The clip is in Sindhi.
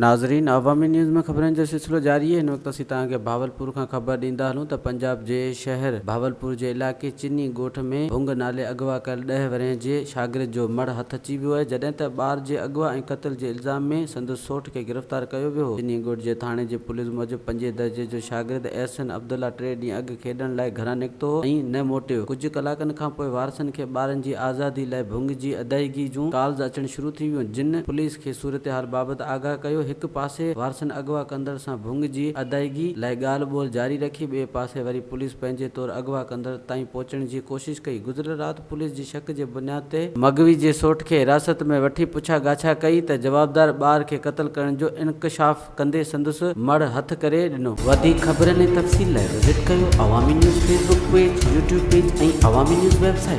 ناظرين عوامي نيوز ۾ خبرن جو سلسلو جاري آهي هن وقت اسين توهان کي بهاولپور کان خبر ڏيندا هلون ته پنجاب جي شهر بهاولپور جي علائقي چني ڳوٺ ۾ ڀنگ نالي اغوا ڪيل ڏهه ورهين جي شاگرد جو مڙهه هٿ اچي ويو آهي جڏهن ته ٻار جي اغوا ۽ قتل جي الزام ۾ سندس سوٽ کي گرفتار ڪيو ويو هو چني ڳوٺ جي ٿاڻي جي پوليس موجب پنجين درجي جو شاگرد احسن عبدالله ٽي ڏينهن اڳ کيڏڻ لاء گهران نڪتو هو ۽ نه موٽيو. ڪجهه ڪلاڪن کانپوء وارثن کي ٻارن جي آزادي لاء ڀنگ جي ادائيگي جون ڪالز اچڻ شروع ٿي ويون، جن پوليس کي صورتحال بابت آگاهه ڪيو. هڪ پاسي وارثن اغوا ڪندڙ سان ڀنگ جي ادائيگي لاء ڳالهه ٻولهه جاري رکي، ٻئي پاسي وري پوليس پنهنجي طور اغوا ڪندڙ تائين پهچڻ جي ڪوشش ڪئي. گذريل رات پوليس جي شڪ جي بنياد تي مغوي جي سوٽ کي حراست ۾ وٺي پڇا ڳاڇا ڪئي ته جوابدار ٻار کي قتل ڪرڻ جو انڪشاف ڪندي سندس مڙهه هٿ ڪري ڏنو. وڌيڪ خبرن ۽ تفصيل لاء وزٽ ڪيو Awami news Facebook page, YouTube page ۽ Awami news website.